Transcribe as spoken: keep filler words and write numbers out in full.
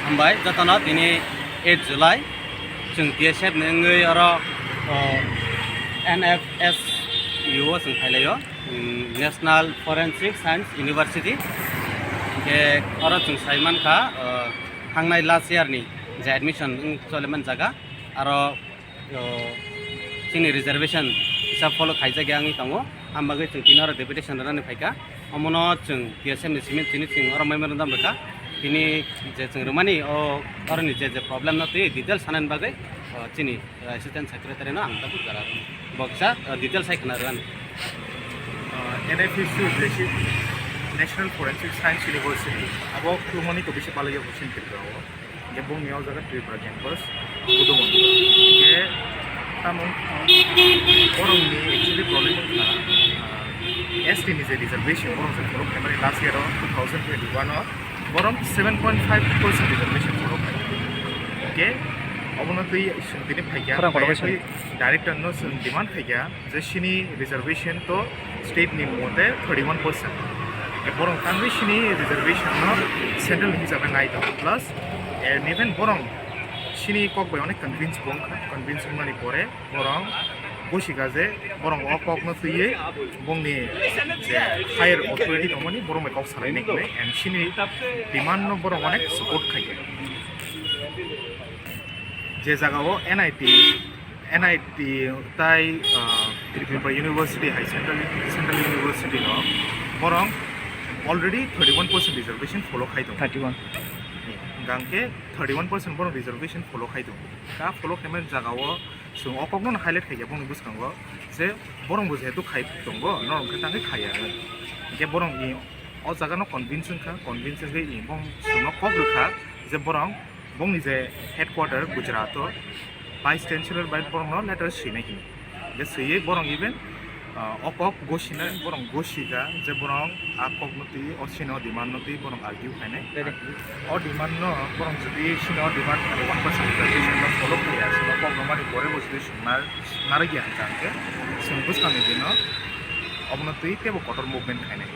Hambai jotono, tini eight July chwng T S F ni wngwi oro, o, N F S U o chwng phailaio, mm, National Forensic Science University. Hinkhe oro chwng sai mankha, o, thangnai last year ni je admission wng choliman jaga, aro o, chini reservation hisab follow khaijak ya wngwi tongo. Ang bagwi chwng tini oro deputation rwnani phaikha. Omono chwng T S F ni simi tini chwng oro memorandum rwkha. Tini je chwng rwmani, o, oroni je je problem no twi details sanani bagwi, o, chini, o, assistant secretary no ang tabuk jora rwmani. Bo kisa, o, details hai khna rwmani. Uh, N F S U, National Forensic Science University, abo khulumani to bisi palaiya bo chini Tripura o. Hinkhe bongni o jaga Tripura campus, Buddha Mandir. Hinkhe tamo borokni actually problem wngkha, ah, S T ni je reservation, borok je borok primary last year o two thousand twenty-one o borok seven point five percent reservation borok khai. Hinkhe obono twi chwng tini phaikha, Khorang khorang phaiya bai twi director no chwng demand khaikha, je chini reservation to state ni mote thirty-one percent. E borok tangwi chini reservation no central ni hisabe nai tongo, plus, eh, even borok chini kok bai onek convince bo wngkha, convince wngmani pore borok busikha je borok o kok no twiwi bongni je higher authority tongmani borok bai kok salai nai hinwi, and chini demand no borok onek support khaikha. Je jaga o N I T N I T tai, ah, Tripura University hai Central, Central University no borok already thirty-one percent reservation follow khai tongo. Thirty-one. Hingkhe thirty-one percent borok reservation follow khai tongo. Ka follow khaimani jaga o chwng o kokno highlight khaikha bongni bwskango je borok bo jehetu khai tongo, norok khe tangwi khaiya hinwi. Hingkhe borok ni o jaga no convince wngkha, convince wngwi bong chwngno kok rwkha je borok bongni je headquarter Gujarat o, Vice Chancellor bai borokno letter swinai hinwi. Je swiwi borok even, ah, o kok gosina, borok gosika je borok a kokno twi, o chini o demand no twi borok argue khainai. Ready. O demand no borok jodi chini o demand khainai one percent reservation no follow khaiya, chini o kok rwmani pore bo jodi swngnar, narwkya hwnkha hwnkhe chwng bwskangni dino obono twi teibo kotor movement khainai.